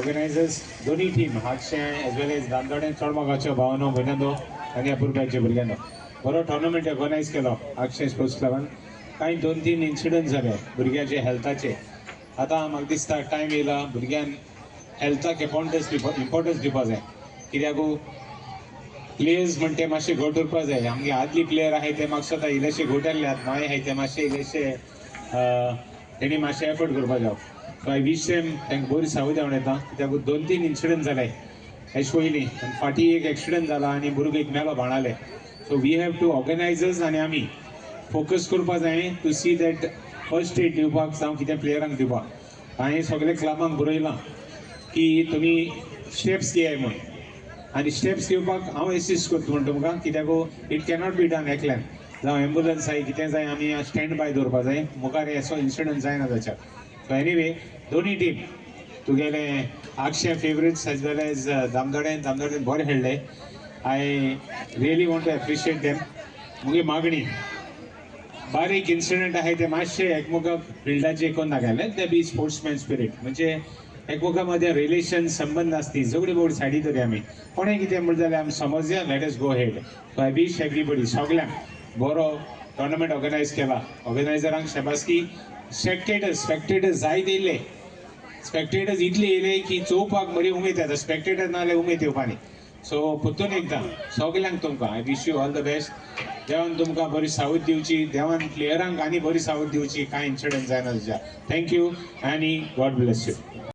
Organisers, दोन्ही team आगशें as वेल as दामदोडें, चोडमागाच्यो भावनो भयणांनो आनी अपुरबायचे भुरग्यांनो, बरो टोर्नामेंट ऑर्गनायज केलो आगशें स्पोर्ट्स क्लबान. कांय 2-3 इन्सिडंट जाले भुरग्यांचे हेल्थाचे. आतां म्हाका दिसता टायम येयला भुरग्यान हेल्थाक इम्पॉर्टन्स दिवपा जाय, कित्याक प्लेयर्स म्हणटे मातशे घट उरपा जाय. आमगे आदली प्लेयर आहाय ते म्हाका आतां इल्लेशे घट आसल्यात, नवे आहाय ते मातशे इल्लेशे तेणी मातशे एफर्ट करपा जाय. सो I wish them, तांकां बरी सावध येता, कित्याक 2-3 इन्सिडंट जाले हेच पयलीं आनी फाटीं एक एक्सिडंट जाला आनी भुरगो एक मेलो बाणाले. So we have to organisers आनी आमी फोकस करपा जाय to see that first aid दिवपाक जावं कितें प्लेयरांक दिवपाक. हांवें सगळे क्लबांक बरयलां की तुमी स्टेप्स घेयाय म्हूण, आनी स्टेप्स घेवपाक हांव एसिस्ट करता म्हण तुमकां, कित्याक it cannot be done एकल्यान. जावं एम्बुलन्स जाय कितें जाय आमी स्टँड बाय दवरपा जाय, मुखार असो इन्सिडंट जायना जाच्यार. सो एनिवे दोनी टीम तुगेले आगशे फेवरेट्स एज वेल एज दामदोडें, दामदोडेन बरें खेळ्ळे. I really want to appreciate them. मुगे मागणी, बारीक इन्सिडंट आहाय ते मातशे एकमेकाक फिल्डाचे करून नाका, let there be sportsman spirit. म्हणजे एकमेका मदें रिलेशन संबंद आसती, झगडी बोगडी सायडी तरी आमी कोणें कितें म्हणलें जाल्यार आमी समजया, let us go ahead. So I wish everybody सगल्यांक बरो टोर्नामेंट ऑर्गनायज केला, ऑर्गनायझरांक शाबासकी. स्पेक्टेटर्स, स्पेक्टेटर्स जायते येयले, स्पेक्टेटर्स इतले येयले की चोवपाक बरी उमेद येता, स्पेक्टेटर ना जाल्यार उमेद येवपा न्ही. सो परतून एकदां सगल्यांक तुमकां I wish you all the best. देवान तुमकां बरी सावध दिवची, देवान प्लेयरांक आनी बरी सावध दिवची, कांय इन्सिडंट जायना जाल्यार. Thank you आनी गॉड ब्लेस you.